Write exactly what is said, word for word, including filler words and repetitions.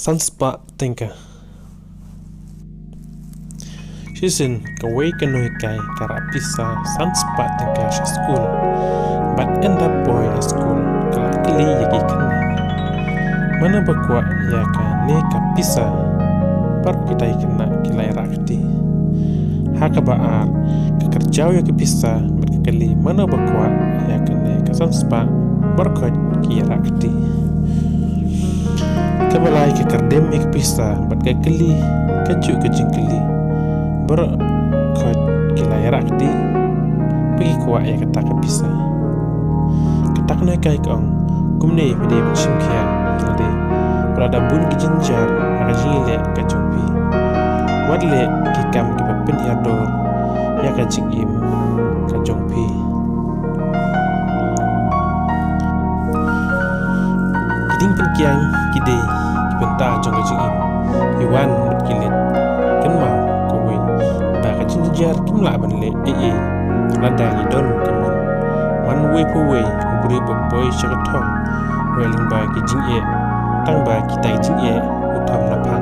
San spah tyngka. Shisien kawei ka nonghikai ka rah pisa san spah tyngka sha skul. Bad ynda poi ha skul ka la kylli ïa ki khynnah, mano ba kwah ïa kane ka pisa? Baroh kita ki khynnah ki la ïarap kti. Ha kaba ar, ka kyrjaw ïa ka pisa bad ka kylli mano ba kwah ïa kane ka san spah, baroh khoit ki ïarap kti. Kaba lai, ka kyrdem ïa ka pisa bad ka kylli kajuh ka jingkylli. Baroh khoit ki la ïarap kti ba ki kwah ïa kata ka pisa. Kata ka nonghikai ka ong, kumne phi dei ban shim khia, lada phi la da bun ki jingjynjar ha ka jingïaleh ka jong phi. Wat leh ki kam kiba pynhiar dur ïa ka jingim ka jong phi. Ki diengpyngkiang ki dei ki bynta jong ka jingim, ki wan bad ki leit. Kynmaw kawei, ba ka jingjynjar kim lah ban leh ei ei lada ngi don ka mon. Man uwei pa uwei u briew ba poi sha ka thong, u ïaleh lyngba ki jingeh, tang ba kita ki jingeh u tham na pha